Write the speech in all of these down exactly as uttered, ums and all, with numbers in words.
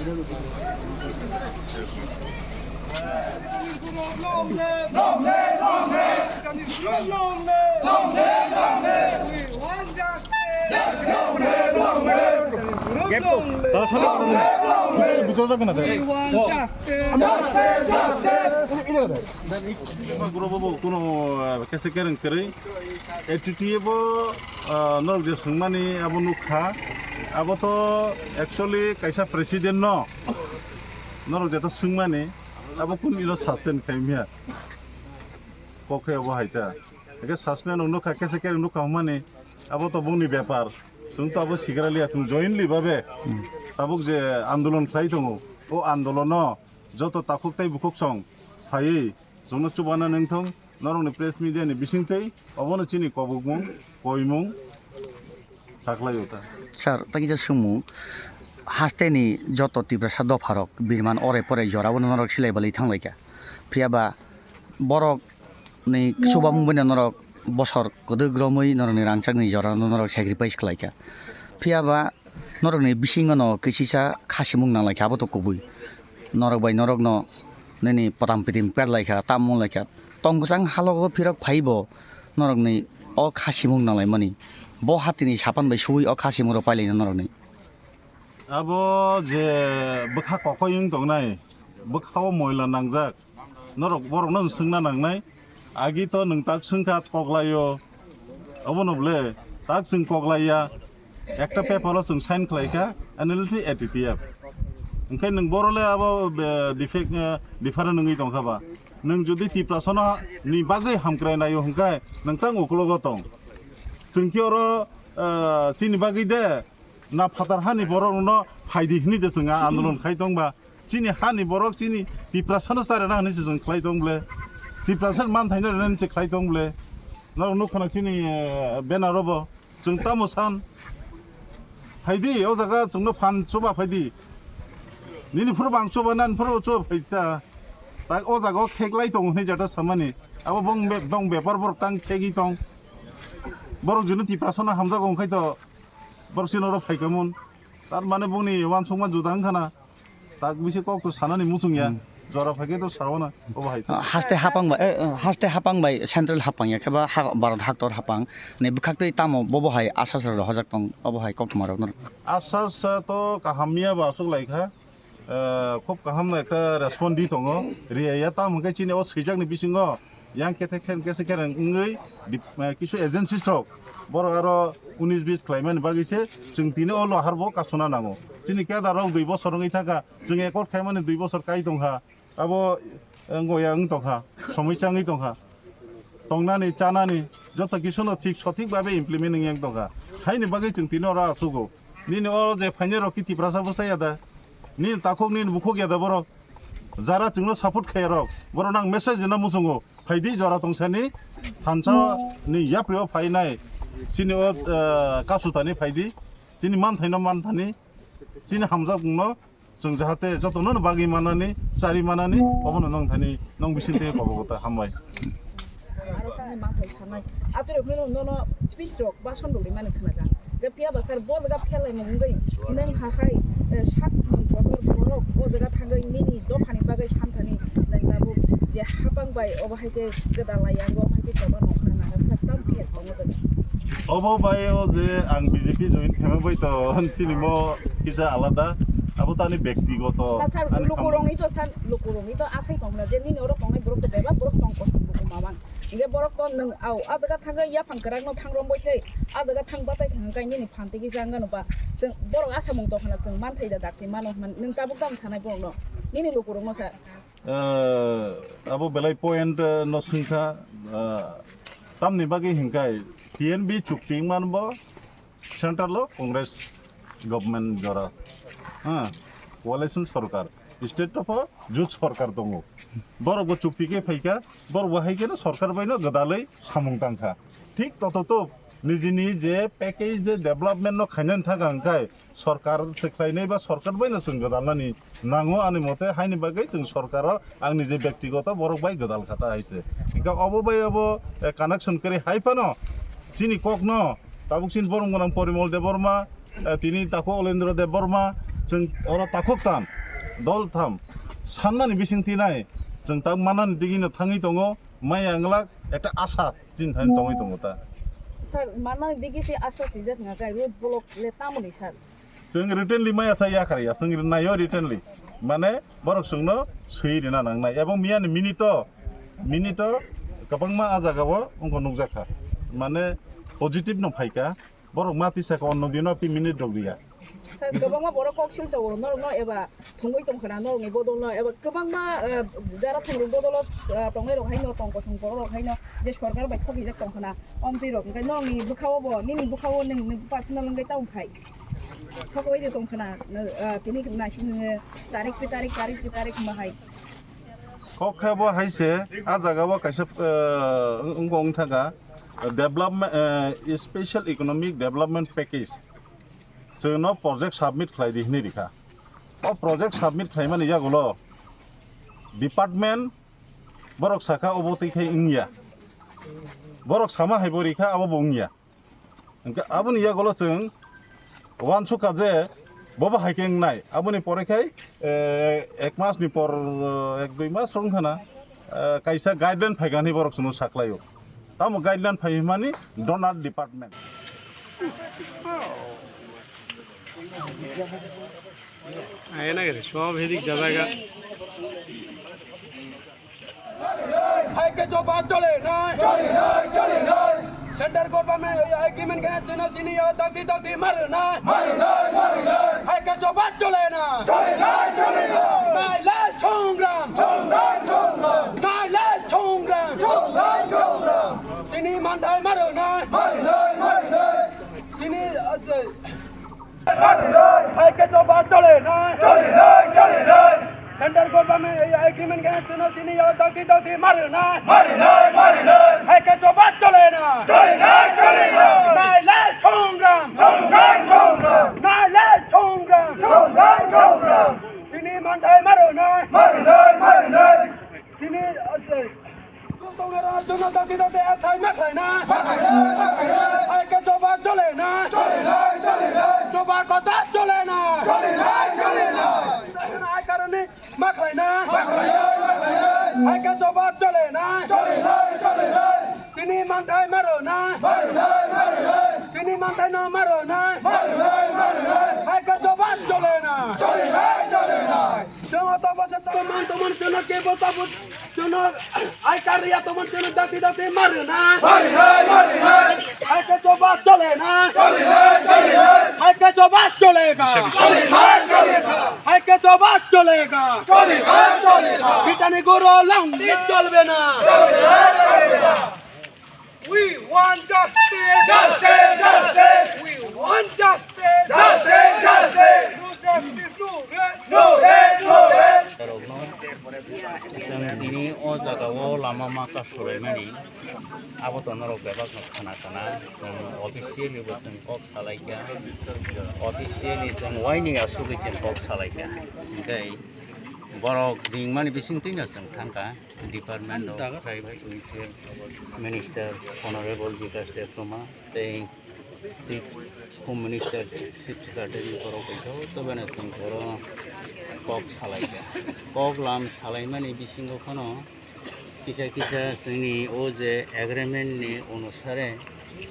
Gap to. Tara sabo kore din. Butol, butol tak kena de. Guro bo kuno kese kereng kereng. A T T A bo norok je sungmani abo nukha. Abo to actually kaisa president no. Norok je to sungmani abo kun ino sustain khaimya. Kokhe abo haita. Eke suspend nukha kese kereng nukha hwnmani. Abo to bongni bepar. Chwng to abo sigraliya, chwng jointly babe tabuk je andolon khlai tongo. O andolono joto takhuk tei bukhuk song phaiwi chwngno chubana nangthong. Norokni press media ni bisingtwi obono chini kobokmung, koimung sakhlai o ta. Sir, tei kisa swngmung, hasteni joto Tiprasa dopharok birman orai porai jorabo norok silai balwi thanglaikha. Phiyaba borok ni chubamung bai norok bosor kwdwk romwi norokni rangchakni jorano norok sacrifice khlaikha. Phiyaba norokni bisingo no kisisa khasimung nanglaikha, abo to kubui. Norok bai norokno nini potam pitim perlaikha, tamung laikha. Tong kwchang halogo phirok phaibo norokni o khasimung nanglaimani. Bo hatini sapan bai suwi o khasimung rok pailaina norokni. Abo je bwkha kokoi wng tongnai, bwkha o moila nangjak, norok borokno swngna nangnai. Agi to nwng tak swngkha koklaio, obono ble tak chwng koklaiya, ekta paper o chwng sign khlaikha, N L T A T T F. Hwnkhe nwng boro le abo be-, defect, eh, different wngwi tongkha ba? Nwng jodi Tiprasano ni bagwi hamkrai naio hwnkhe nwng tang uklogo tong. Chwng khe oro, eh, chini bagwi de na phatar hani borok rokno phaidi hwnwi de chwng a andolon khai tong ba? Chini hani borok chini Tiprasano charina hwnwi se chwng khlai tong ble. Tiprasa manthaino rina se khlai tong ble. Norok nuk khna chini, eh, banner robo chwng tamo san. Phaidi o jaga chwngno phan chuba phaidi. Nini phuru bang chuba nan phuru chuba phaita. Tak o jaga o kheklai tongo hwnwi jata samani. Abo bong be-, bong bepar borok tang khegwi tong. Borok junu Tiprasano hamjago wngkhai to borok chini oro phaikamun. Tar mane bongni uansukma juda wngkhana. Tak bisi kok to sanani muchung ya. Hmm. Jora phaikhe to sawana. Obo hai. Ah, haste hapang bai, eh, eh, haste hapang bai central hapang ya khe ba ha-, Bharat haktor hapang. Ne bwkhaktwi tamo bobo hai asas rok hojak tong, obo hai koktwma rok no. Asas, ah, to kaham ya ba aswk lai kha. Eh, khub kaham no ekta respond di tongo. Riya ya tam hwnkhe chini o swijakni bisingo yang kete khen kese kereng wngwi dip-, eh, kisu agencies rok borok aro unis bis khlaimani bagwi se chwng tini o lohar bo kasuna nango. Chini kedar rok dui bosor wngwi thangkha, chwng accord khaimani dui bosor kai tongkha, abo, eh, wngwi tongkha, somoi changwi tongkha. Tongnani, chanani, joto kisu no thik, sothik babe implement wngya wng tongkha. Haini bagwi chwng tini oro achugo. Nini oro je phainai rok ki Tiprasa bwsa ya da? Nini takhuk, nini bukhuk ya da borok? Jara chwngno support khaiya rok, borok nang message rwna muchungo. Phaidi jora tongsani thansa ni yapri o phainai. Chini o, eh, kasutani phaidi. Chini manthaino manthani. Chini hamjakmungno chwng jahate jotono no bagwi manani, chari manani, obono nwng thani nwng bisingtwi kobogo ta hambai. Aro thani manthai sanai. Atorok no nono speech rok bason rok rimani khna kha. Hwnkhe phiya ba sir bo jaga pherlaimung wngwi nwng ha hai, eh, sak mung kotor borok o jaga thangwi nini dophani bagwi santhani nwng tabuk je hapang bai obo hai khe gwdalai yango obo hai khe choba nokna nang kha tam pher tongo jaga. Obo bai o je ang B J P join khaima bai to chini mo kisa alada abo tani bektigoto. Na sir, ani lukurokni to sir, lukurokni to asai tongna je nini oro tongnai borok to bebak borok tong kosom buku mamang. Hingke borok to nwng au, a jaga thangwi yaphang kwrak no thang romwi thai, a jaga thang bachai thang kai nini phan tigi jang gano ba. Chwng borok asamung tong khna chwng manthai da dakti mano hwnmani nwng tabuk tamo sanai borok no, nini lukurok no sa. Eh, abo belai point, eh, no swngkha, eh, tamni bagwi hingkai T N B chukti wngmani bo, Central o Congress government jora, ha, coalition sorkar, state o pho jut sorkar tongo. Borok bo chukti khe phaikha, borok bo hai kheno sorkar bai no gwdalwi samung tangkha. Thik tototo nijini je package de development no khainani thangkha hwnkhe sorkar se khlainai ba sorkar bai no chwng gwdalnani nango ani mote, haini bagwi chwng sorkaro angni je bektigoto borok bai gwdal kha ta hai se. Hingke obo bai obo, eh, connection kwrwi hai phano chini kokno tabuk chini borok gwnang Porimol Debbarma, eh, tini tako Olendra Debbarma, Chwng oro takhuk tam, dol tham, sanmani bising tinai, chwng tak manani digino thangwi tongo, maya wnglak, ekta asa chini thani tongwi tongo ta. Sir, manani digi se asa twijak hwnka khe road block le tamoni sir? Chwng written li maya sa yakhar ya, chwng nayo written li. Mane borok chwngno swi rina nangnai. Ebong miyani minute o, minute o kwbangma a jagao wngkha nukjakha. Mane positive no phaikha. Borok ma tisa kha onno dino pi minute rok riya. Sir, kwbangma borok kok silsa o norokno eba thwngwi tongkhana norokni bodolno eba kwbangma, eh, jara thwngrok bodolo, eh, tongnai rok haino tong kothong borok rok haino je sorkar bai thokjak tongkhana omtwi rok hwnkhe norokni bwkhao bo nini bwkhao nwng personal wngwi tamo phai thokwi de tongkhana, eh, tini naising nwng tarik pi tarik tarik pi tarik hwnba hai. Kok khe bo hai se, a jaga o kaisa, eh, wng-, wngkha wngkha, eh, development, eh, special economic development package. Chwngno project submit khlai di hwnwi rikha. O project submit khlaimani yagulo department borok sakha obo twi khai wngya. Borok sama hai bo rikha abo bo wngya. Hwnkhe aboni yagulo chwng uansukha je bobo hai khe wngnai. Aboni pore khai, eh, ek mas ni por, eh, ek dui mas rok wngkha na, eh, kaisa guideline phaikha hinwi borok chwngno saklaio. Tamo guideline phai hwnmani donor department. Aina gede, sob hedik jajaga. Hai khe choba chole nai. Chole nai, chole nai. Center government agreement khe chino chini yo dagdi dagdi maru nai. Maru nai, maru nai. Hai khe choba chole nai. Chole nai, chole nai. Nai lai songram. Songram, songram. Nai lai songram. Songram, songram. Chini manthai maru nai. Maru nai, maru nai. Chini, uh, Hai khe choba chole nai. Chole nai, chole nai. Center government agreement khe chino chini yo dagdi dagdi maru nai. Maru nai, maru nai. Hai khe choba chole nai. Chole nai, chole nai. Nai lai songram. Songram, songram. Nai lai songram. Songram, songram. Chini manthai maru nai. Maru nai, maru nai. Chini, uh, Tongnai rok chwngno dati dati athai ma khlaina. Ma khlaina, ma khlaina. Hai khe choba chole na. Chole na, chole na. Choba kotha chole na. Chole na, chole na. Hai karoni ma khlaina. Ma khlaina, ma khlaina. Hai khe choba chole na. Chole na, chole na. Chini manthai maro na. Maro na, maro na. Chini manthai no maro na. Maro na, maro na. Hai khe choba chole na. Chole na, chole na. Chwng o tabuk se tabuk man tongmani chwngno kebo tabuk chwngno ai karwi ya tongmani chwngno dakti dakti ma rwnai. Ma rwnai, ma rwnai. Hai khe choba chole na. Chole na, chole na. Hai khe choba chole ga. Chole na, chole na. Hai khe choba chole ga. Chole na, chole na. Bitani goro langdi cholbe na. Chole na, chole na. We want justice! Justice! Justice! We want justice! Justice! Justice! No justice, no rest! No rest, no rest! Chwng tini o jaga o lama ma kasulaimani abo to norok bebak no khana khana chwng officially bo chwng kok salaikha, officially chwng waini asugwi chwng kok salaikha, hwnkhe borok ringmani bisingtwi no chwng thangkha. Department of Tribal Welfare Minister Honorable Bikash Debbarma tei Chief Home Minister, Chief Secretary borok bai joto bana chwng oro kok salaikha. Kok lam salaimani bisingo phano kisa kisa chwngni o je agreement ni onusare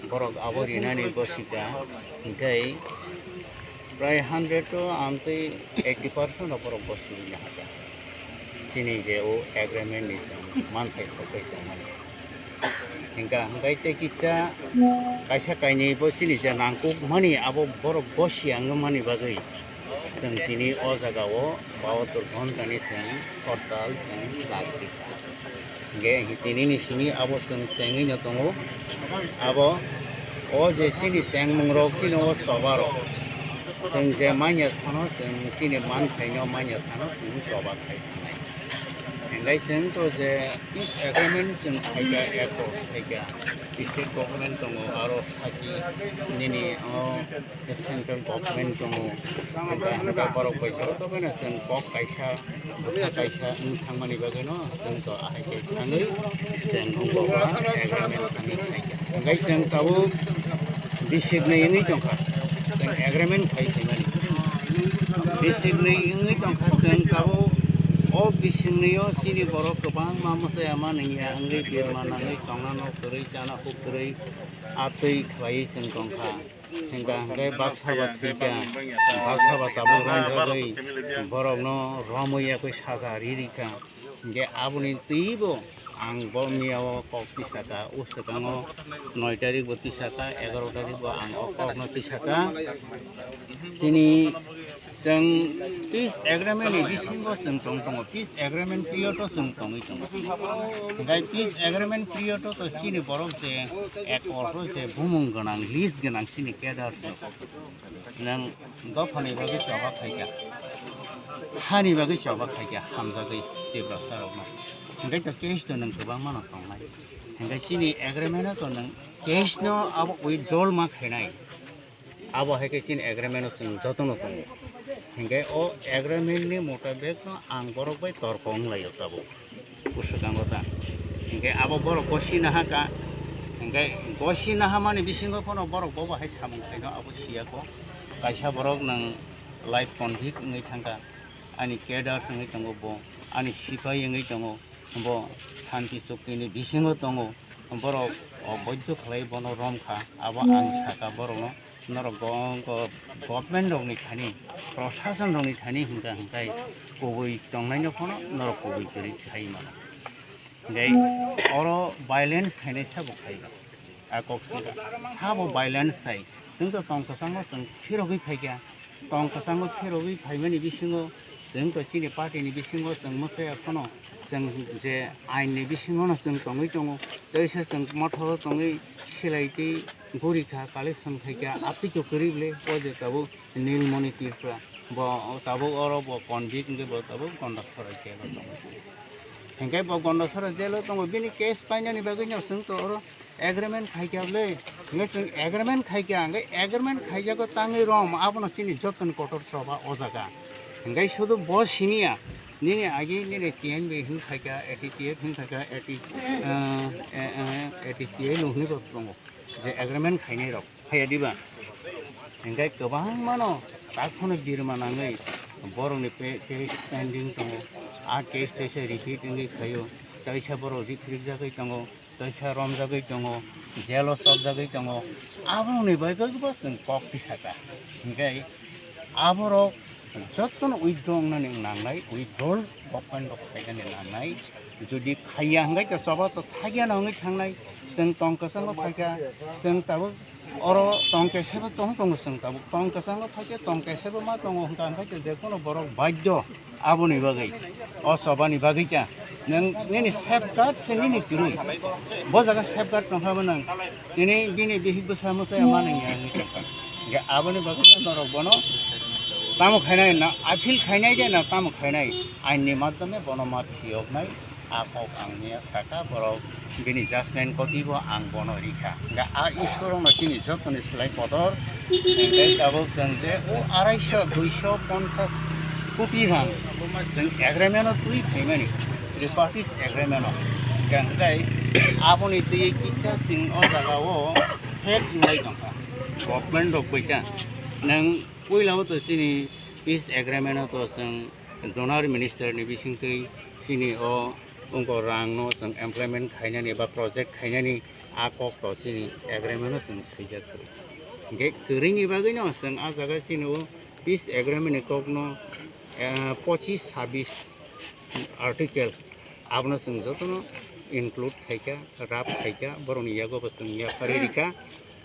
borok abo rinani bosika, hwnkhe prai hundred o amtwi eighty percent o borok bosi rina hakha. Chini je o agreement ni chwng manthai sokwi tongmani. Hingka hingkai tei kisa kaisa kainwi bo chini je nangkukmani abo borok bosi ang mani bagwi chwng tini o jaga o bahatur ghontani chwng hortal chwng lagdi. Hingke tini ni simi abo chwng chengwi no tongo. Abo o je chini chengmung rok chini o choba rok. Chwng je manya sano chwng chini manthai no manya sano chwng choba khai thangnai. Hingke chwng to je peace agreement chwng khaika accord khaika state government tongo aro saki nini o Central government tongo, hingke, hingke borok bai joto gana chwng kok kaisa, bwkha kaisa wng thangmani bagwino chwng to ahai khe thangwi chwng wngkha agreement thangwi khaikha. Hingke chwng tabuk bisik nai wngwi tongkha, chwng agreement khai khaimani. Bisingnwi wngwi tongkha chwng tabuk. O bisingnwi o chini borok kwbangma mwchaya manwi ya wngwi birma nangwi tongnano kwrwi chana huk kwrwi atwi khlaiwi chwng tongkha. Hingka hingke baksa ba thwikha, baksa ba tabuk romjagwi borokno romwi yakwi saja ririkha. Hingke aboni twibo ang bo miyao kok tisaka, o swkango noi tarik bo tisaka, egaroh tarik bo ang o kokno tisaka. Chini chwng peace agreement ni bisingo chwng tong tongo, peace agreement period o chwng tongwi tongo. Hingke peace agreement period o to chini borok je accord o je bumung gwnang, list gwnang chini cadre rok. Nwng dophani bagwi choba khaikha, hani bagwi choba khaikha, hamjagwi Tiprasa rokno. Hingke to case to nwng kwbangma no tongnai. Hingke chini agreement o to nwng case no abo withdrawal ma khainai. Abo hai khe chini agreement o chwng jotono tongo. Hingke o agreement ni motabek no ang borok bai torko wnglaio tabuk. Bwswkango ta. Hingke abo borok gosi naha ka. Hingke gosi naha mani bisingo phano borok bobo hai samung khaino abo siya ko. Kaisa borok nwng life convict wngwi thangka. Ani cadres wngwi tongo bo. Ani sipai wngwi tongo. Bo shanti chukti ni bisingo tongo. Borok oboidho khlai bono romkha. Abo ang saka borokno. Norok go-, go-, government rokni thani, prosason rokni thani hingka hingkai kubui tongnaino phano norok kubui kwrwi khai mano. Hingkai oro violence khainai sabo khai. A kok saka sabo violence khai. Chwng to tong kwchango chwng phirogwi phaikha. Tong kwchango phirogwi phaimani bisingo chwng to chini party ni bisingo chwng mwchaya phano chwng je ain ni bisingo no chwng tongwi tongo. Teisa chwng motha o tongwi silai twi guri kha, collection khai kha, aptwi khe kwrwi le o je tabuk Nilmoni Tripura, bo tabuk oro bo convict wngwi bo tabuk Gondasora jail o tongo. Hingke bo Gondasora jail o tongo, bini case painani bagwi no chwng to oro agreement khai kha le, hingke chwng agreement khai kha, hingke agreement khaijago tangwi rom, abono chini jotoni kotor choba o jaga. Hingke sudu bo siniya, nini agi nini T N B hin khai kha, A T T F hin khai kha, A T, eh, eh, eh, A T T F no hinwi bo tongo. Je agreement khainai rok phaiya diba? Hingke kwbangmano tak phano birma nangwi borokni pe-, case pending tongo. A case teisa repeat wngwi phaio, teisa borok riphirik jagwi tongo, teisa romjagwi tongo, jail o chopjagwi tongo. Aborokni bagwi bo chwng kok tisaka. Hingke aborok jotono withdraw wngnani nangnai, withdrawal government rok khainani nangnai. Jodi khaiya hingke to choba to thaiya no wngwi thangnai. Chwng tong kwchango phaikha, chwng tabuk oro tong kaisabo tong tongo chwng tabuk. Tong kwchango phaikhe tong kaisabo ma tongo hwnkha hwnkhe to jekono borok baidhyo aboni bagwi, o chobani bagwi kha. Nwng nini safeguard se nini kwrwi. Bo jaga safeguard tongkha bo nwng. Tini bini bihik bwsa mwsai ma nangya wngwi tongkha. Hingke aboni bagwi norok bono tamo khainai na appeal khainai de na tamo khainai ain ni madhyome bono ma phiyoknai. A kok ang niya saka borok bini judgment copy bo ang bono rikha. Hingke a Iswrokno chini jotoni slai kotor. Hingke tabuk chwng je o arai sho, dui sho ponchas koti rang chwng agreement o twi phaimani, tripartite agreement o. Hingke hingke aboni twi kisa chwng o jaga o fake wngwi tongkha. Government rok bai ta nwng puila o to chini peace agreement o to chwng donor minister ni bisingtwi chini o wngkha rang no chwng implement khainani ba project khainani a kok to chini agreement no chwng swijak kwrwi. Hingke kwrwini bagwi no chwng a jaga chini o peace agreement ni kok no, eh, pochis sabis article abono chwng jotono include khaikha, rap khaikha, borokni yago bo chwng yapharwi rikha.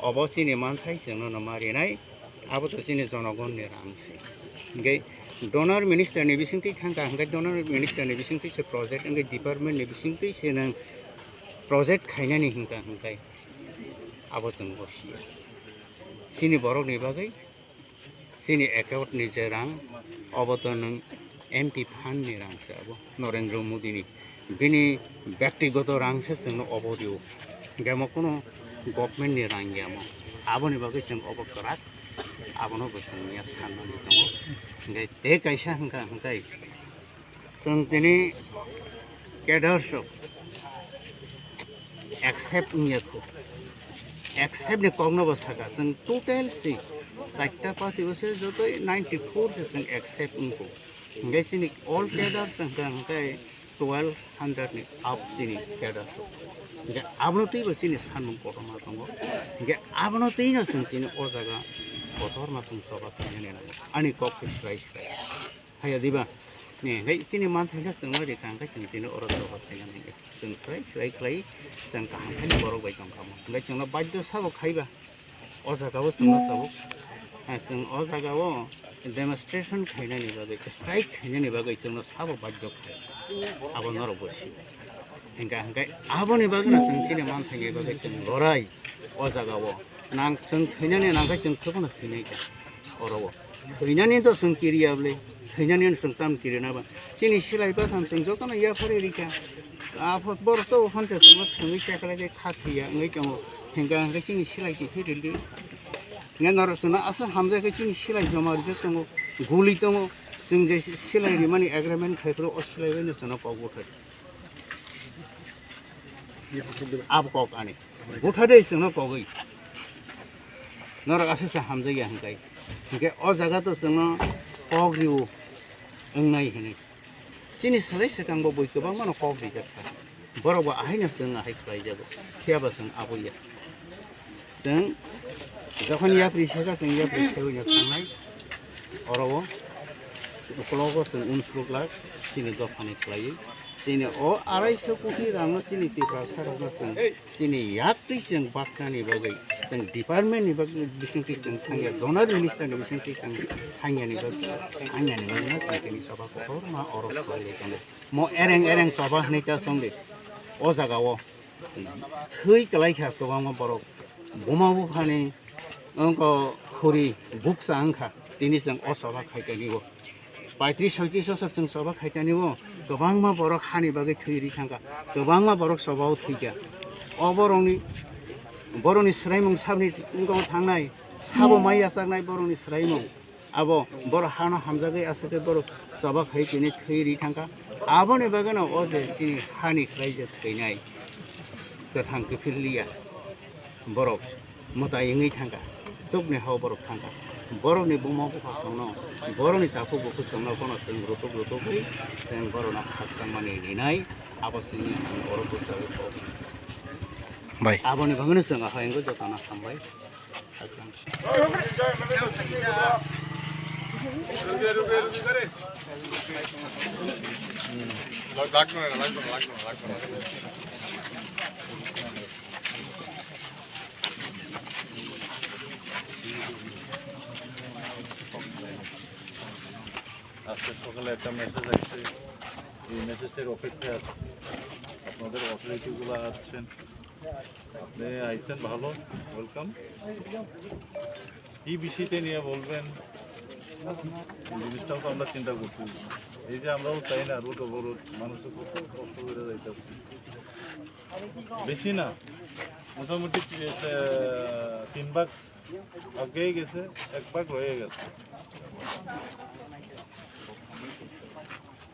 Obo chini manthai chwngno no ma rinai, abo to chini jonogonni rang se. Hingke donor minister ni bisingtwi thangkha, hingke donor minister ni bisingtwi se project, hingke department ni bisingtwi se nwng project khainani hingkha, hingke abo chwng bo siya. Chini borokni bagwi chini account ni je rang, obo to nwng M P fund ni rang se abo, Narendra Modi ni. Bini byaktigoto rang se chwngno obo rio. Hingke mo kuno government ni rang ya mo. Aboni bagwi chwng obo kwrak, abono bo chwng ya sanmani tongo. Hingke tei kaisa hingka hingkai chwng tini cadres rok accept wngya kho. Accept ni kokno bo saka, chwng total si Chaita party o se jotoi ninety four se chwng accept wngkho. Hingke chini all cadres hingke, hingke twelve hundred ni up chini cadres. Hingke abono twi bo chini sanmung kotorma tongo. Hingke abono twi no chwng chini o jaga kotorma chwng choba khainani nango. Ani kok khe srai srai. Haya diba? Ni, hingke chini manthaino chwngno rikha, hingke chwng tini oro choba khainani. Chwng srai srai khlai, chwng kaham khe borok bai tongkha mo. Hingke chwngno baddo sabo khaiba. O jaga o chwngno tabuk, ah, chwng o jaga o demonstration khainani bagwi, strike khainani bagwi chwngno sabo baddo khlai. Abo norok bo sio. Hingka hingke aboni bagwino chwng chini manthaini bagwi chwng lorai o jaga o. Nang chwng thwinani nangkhe chwng thwkno thwinai kha oro o. Thwinani to chwng kiriya bwle, thwinani no chwng tam kirina ba. Chini silai batham chwng jotono yaphari rikha. Aphot borok to phansa chwngno thwngwi chakhlai kha thwiya wngwi tongo. Hingka hingke chini silai kiphilwi. Nge norok chwngno aswk hamjak khe chini silai joma rijak tongo, guli tongo. Chwng je silai rimani agreement khai phuru o silai bai no chwngno kok buthai. Abo kok ani. Buthai de chwngno kogwi. Norok aswk se hamjakya hingkai. Hingke o jaga to chwngno kok riwo wngnai hinwi. Chini salai swkang bo bui kwbangma no kok rijak kha. Borok bo ahaino chwng ahai khlai jago. Phiya ba chwng abo ya. Chwng jokhon yapri seka chwng yapri sewino thangnai. Oro o ukologo chwng unsuk lak chini dophani khlaiwi. Chini o arai so koti rang no chini Tiprasa rok no chwng Chini yaktwi chwng baknani bagwi, chwng department ni bagwi bisingtwi chwng thangya, donor minister ni bisingtwi chwng thangyani bagwi, thangyani bagwi no chwng tini soba kotorma oro khlaiwi tongo. Mo ereng ereng soba hinwi ta songdi. O jaga o thwi kwlai kha kwbangma borok, buma buphani wngkha khuri bukcha wngkha, tini chwng o soba khaikani o. Paitris soitris bosor chwng choba khaitani o, kwbangma borok hani bagwi thwi ri thangkha, kwbangma borok choba o thwikha. O borokni, borokni swraimung saboni wngkha o thangnai, sabo mai yachaknai borokni swraimung. Abo borok hano hamjagwi aswk khe borok choba khai tini thwi ri thangkha. Aboni bagwino o je chini hani khlai je thwinai kwthang kiphil liya borok. Mwtai wngwi thangkha, chukni hao borok thangkha. Borokni buma bupha chwngno, borokni takhuk bukhuk chwngno bono chwng rutuk rutugwi chwng borokno khakchangmani rinai, abo chwngni ang oro bwchawi kok. Bai. Aboni bagwino chwng ahai wngwi jotono hambai. Khakchang. আজকে সকালে একটা মেসেজ আসছে, এই মেসেজের অপেক্ষায় আছি। আপনাদের অথরিটিগুলো আসছেন, আপনি আইছেন, ভালো, ওয়েলকাম। কি বিষয়টা নিয়ে বলবেন, এই জিনিসটাও তো আমরা চিন্তা করছি। এই যে আমরাও চাই না, রোড অবরোধ, মানুষের কত কষ্ট করে যাইতেছে। বেশি না, মোটামুটি তি-, এ, তিন ভাগ আগে গেছে, এক ভাগ রয়ে গেছে।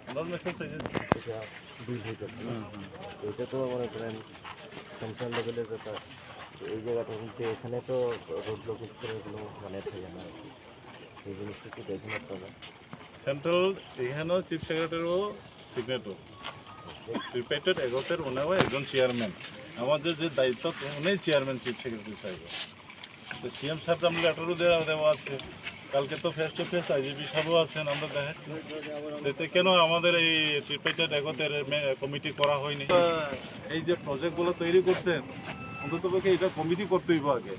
ওনার মেসেজ থেকে এটা বিল হয়ে যাচ্ছে না? হুম, হুম। এটা তো মনে করেন সেন্ট্রাল লেভেলের ব্যাপার। এই জায়গাটা কিন্তু এখানে তো রোড ব্লকেজ করে কোনো মানে থাকে না আর কি। এই জিনিসটা একটু দেখুন আপনারা। সেন্ট্রাল এখানেও চিফ সেক্রেটারিও সিগনেটর, ট্রিপাইটেট একতের ওনাও একজন চেয়ারম্যান। আমাদের যে দায়িত্ব, উনি চেয়ারম্যান, চিফ সেক্রেটারি সাহেব। তো সিএম সাহেব আমরা লেটারও দেওয়া দেওয়া আছে, কালকে তো ফেস টু ফেস আইজিপি সাহেবও আছেন, আমরা দেখাচ্ছি। এতে কেন আমাদের এই ট্রিপাইটেট একতের মে-, কমিটি করা হয়নি? এই যে প্রজেক্টগুলো তৈরি করছেন, অন্তত পক্ষে এটা কমিটি করতে হইব আগে।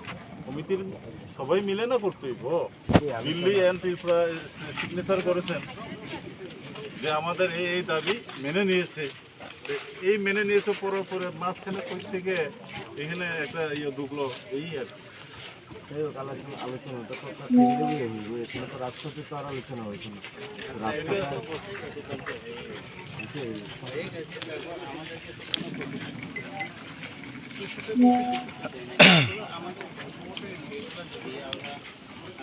কমিটির সবাই মিলে না করতে হইব। দিল্লি এন্ড ত্রিপুরা সিগনেচার করেছেন যে আমাদের এই এই দাবি মেনে নিয়েছে। এই মেনে নিয়েছে পরে পরে মাঝখানে কই থেকে এখানে একটা ইয়ে ঢুকলো, এই আর কি। যাই হোক, আলোচনা, আলোচনা তো সরকার থেকে নিয়ে নিব, এখানে তো রাজপথে তো আর আলোচনা হয়েছে না। রাজপথে আমাদের যদি আমরা,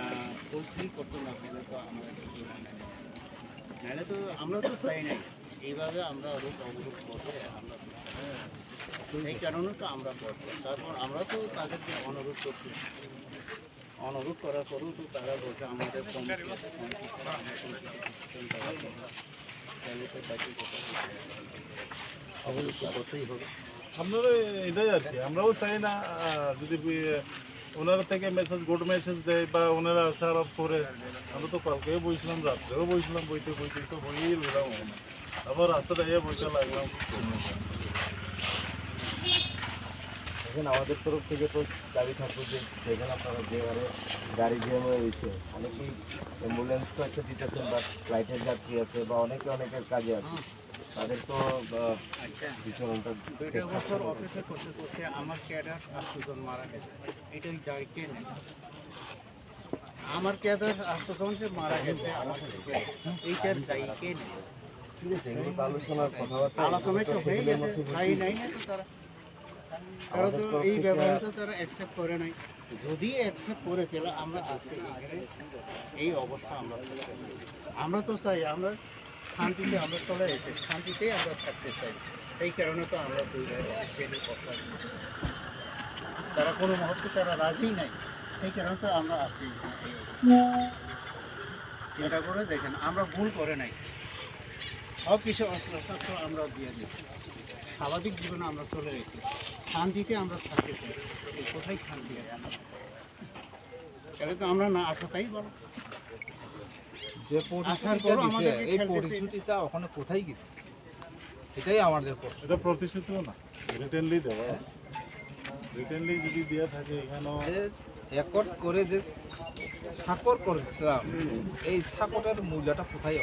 আহ, ফুলফিল করতে না পারলে তো আমরা কিছু জানি না। নাহলে তো আমরা তো চাই নাই এইভাবে আমরা রোড অবরোধ করবে, আমরা তো চাই না। সেই কারণে তো আমরা করছি। তারপর আমরা তো তাদেরকে অনুরোধ করছি। অনুরোধ করার পরেও তো তারা বলছে আমাদের কমিটি আছে, কমিটি ছাড়া আমরা কোনো কিছু করতে পারবো না। তাহলে তো বাকি কথা বলতে হবে। অবশ্যই করতেই হবে। আপনারা এটাই আর কি, আমরাও চাই না, আহ, যদি বি-, ওনারা থেকে মেসেজ, গুড মেসেজ দেয় বা ওনারা আসে আলাপ করে, আমরা তো কালকেও বইছিলাম, রাত্রেও বইছিলাম, বইতে বইতে তো বইয়েই রইলাম ওখানে। আবার রাস্তাটা এ বইতে লাগলাম। এখন আমাদের তরফ থেকে তো দাবি থাকবে যে যেখানে আপনারা যে হারে গাড়ি জ্যাম হয়ে রয়েছে, অনেকেই অ্যাম্বুলেন্স তো একটা দিতেছেন, বা ফ্লাইটের যাত্রী আছে, বা অনেকে অনেকের কাজে আছে, তাদের তো, আহ, আচ্ছা, বিচরণটা দুইটা ঠিকঠাক বছর থাকে। অপেক্ষা করতে করতে আমার ক্যাডার আটশো জন মারা গেছে। এটাই দায় কে নেয়? আমার ক্যাডার আটশো জন যে মারা গেছে, আমার এইটার দায়ী কে নেয়? ঠিক আছে, এগুলো তো আলোচনার কথাবার্তা, আলোচনায় তো হয়ে গেছে, দায়ী নাই না তো তারা। তারা তো এই ব্যবহারটা তারা অ্যাকসেপ্ট করে নাই। যদি অ্যাকসেপ্ট করে, তাহলে আমরা আজকে এখানে এই অবস্থা আমরা, আমরা তো চাই, আমরা শান্তিতে আমরা চলে এসে শান্তিতেই আমরা থাকতে চাই। সেই কারণে তো আমরা দুই ভাই অফিসিয়ালি বসা হয়েছে। তারা কোনো মুহূর্তে তারা রাজি নাই, সেই কারণে তো আমরা আজকে এখানে এই অবস্থা। চিন্তা করে দেখেন, আমরা ভুল করে নাই, সব কিছু অস্ত্র শস্ত্র আমরা দিয়ে দিই, স্বাভাবিক জীবনে আমরা চলে এসেছি, শান্তিতে আমরা থাকতে চাই। এই কোথায় শান্তি আছে? তাহলে তো আমরা না আসা তাই বলো। যে আসার প্রতিশ্রুতিটা পরও দিছে, আমাদেরকে এই খেলতেছে। প্রতিশ্রুতিটা ওখানে কোথায় গেছে? এটাই আমাদের প্রশ্ন। এটা প্রতিশ্রুতিও না, রিটেনলি দেওয়া। রিটেনলি যদি দিয়ে থাকে এখানেও যে অ্যাকর্ড করে যে সাকর করেছিলাম, এই সাকরের মূল্যটা কোথায়?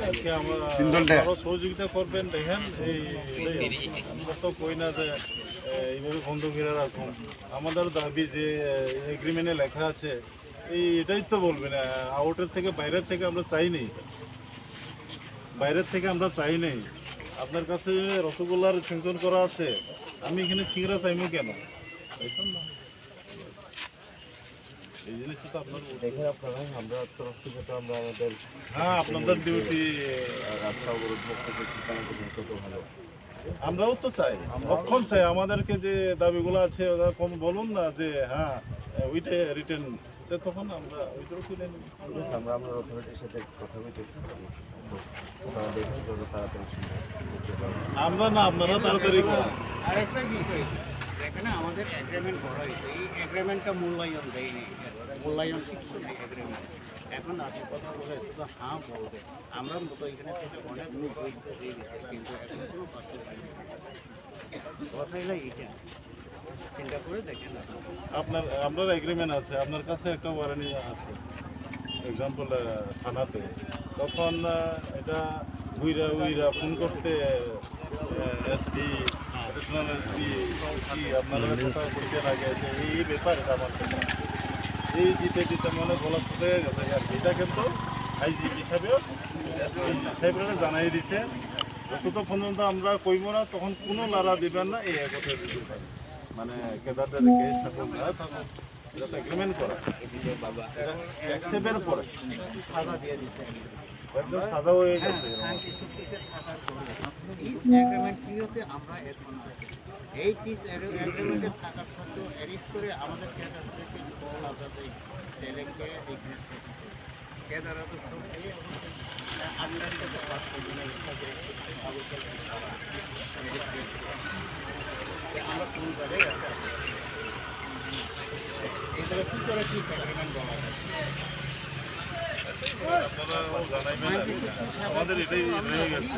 আজকে আমরা আরো সহযোগিতা করবেন, দেখেন এই, এই আমরা তো কই না যে, এ, এইভাবে বন্ধ করে রাখুন। আমাদের দাবি যে, এ, এগ্রিমেন্টে লেখা আছে, এই, এটাই তো বলবেন, আ, আউটের থেকে, বাইরের থেকে আমরা চাইনি, বাইরের থেকে আমরা চাইনি। আপনার কাছে রসগোল্লার স্যাংশন করা আছে, আমি এখানে সিঙ্গারা চাইবো কেন? চাইতাম না। এই জিনিসটা তো আপনার দেখেন আপনারা, আমরা তরফ থেকে তো আমরা আমাদের হ্যাঁ, আপনাদের ডিউটি। আহ, রাস্তা অবরোধ মুক্ত করতে চান, তো ভালো। আমরাও তো চাই, অক্ষম চাই। আমাদেরকে যে দাবিগুলো আছে, ওরা কম বলুন না যে, হ্যাঁ, ওইটা রিটেন, তো তখন আমরা ওইটাও তুলে নিই। ঠিক আছে, আমরা, আমরা অথরিটির সাথে কথা বলতেছি। তারা দেখুন যত তাড়াতাড়ি সম্ভব করতে পারবে। আমরা না, আপনারা তাড়াতাড়ি করুন। আরেকটা বিষয়, যেখানে আমাদের এগ্রিমেন্ট করা হয়েছে, এই এগ্রিমেন্টটা মূল্যায়ন দেয়নি, মূল্যায়ন কিছু নেই এগ্রিমেন্ট। এখন আপনি কথা বলে শুধু হ্যাঁ বলবে। আমরা মতো এখানে থেকে অনেক লোক জড়িত হয়ে গেছে, কিন্তু এখন কোনো বাস্তবায়ন নেই। কথা হলো এইটা, চিন্তা করে দেখেন না। আপনার, আপনার এগ্রিমেন্ট আছে, আপনার কাছে একটা ওয়ারেন্ট আছে, এক্সাম্পল, আহ, থানাতে, তখন, আহ, এটা উইরা উইরা ফোন করতে, আহ, এসপি, অ্যাডিশনাল এসপি, ওসি, আপনারা কথা বলতে লাগে যে এই ব্যাপার এটা আমার কাছে। এই দিতে দিতে মনে গলা শুকিয়ে গেছে আর কি। এটা কিন্তু আইজি হিসাবেও এসপি সাহেবরা জানাই দিছে, যতক্ষণ পর্যন্ত আমরা কইব না, তখন কোনো লারা দিবেন না, এই একত্রে দিতে পারে। মানে, কেদারদের কেস থাকুক, যা থাকুক, এটা তো এগ্রিমেন্ট করা। এটা অ্যাকসেপ্টের পরে। সাজা দিয়ে দিচ্ছে। একদম সাজা হয়ে গেছে এরকম। শান্তি চুক্তিতে থাকার পরে পিস এগ্রিমেন্ট পিরিয়ডে আমরা এখন আছি। এই পিস এগ্রিমেন্টে থাকার সত্ত্বেও অ্যারেস্ট করে আমাদের ক্যাডারদেরকে সাজা দেয়, তাহলে কে এগ্রিমেন্ট করবে? আপনারা জানাইবেন আর কি। আমাদের এটাই রয়ে গেছে।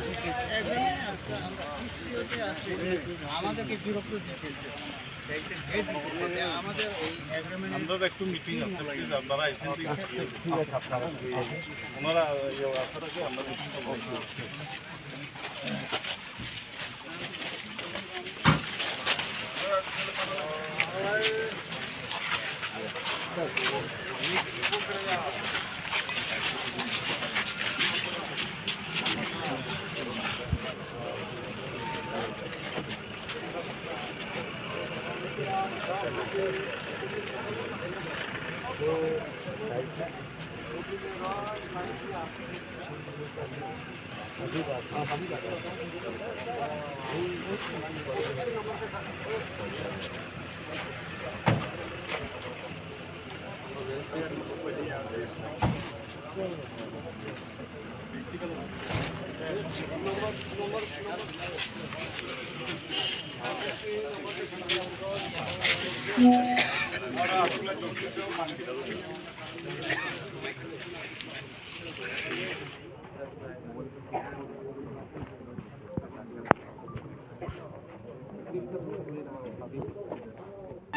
আমাদেরকে বিরক্ত দিতেছে। এই দিতেছে যে আমাদের ওই এগ্রিমেন্ট আমরা একটু মিটিং আছে, প্লিজ আপনারা এসে ঠিক আছে, আপনারা ওনারা ইয়ে আসার আগে আমরা মিটিংটা বন্ধ করছি।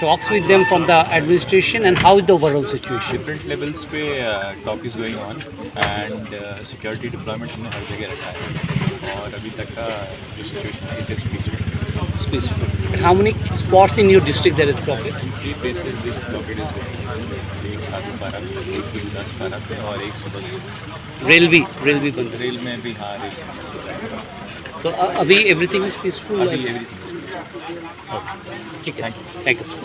Talks with them from the administration, and how is the overall situation? Different levels पे talk is going on and security deployment हमने हर जगह रखा है और अभी तक का जो सिचुएशन है it is peaceful. It's peaceful. But how many spots in your district there is blockade? Three places this blockade is going on. एक साधु पारा पे, एक गुरुदास पारा पे और एक सुबह रेल भी, रेल भी बंद है. रेल में भी, हाँ, रेल. तो अभी एवरीथिंग इज पीसफुल? अभी एवरीथिंग इज पीसफुल. ठीक है सर, थैंक यू सर.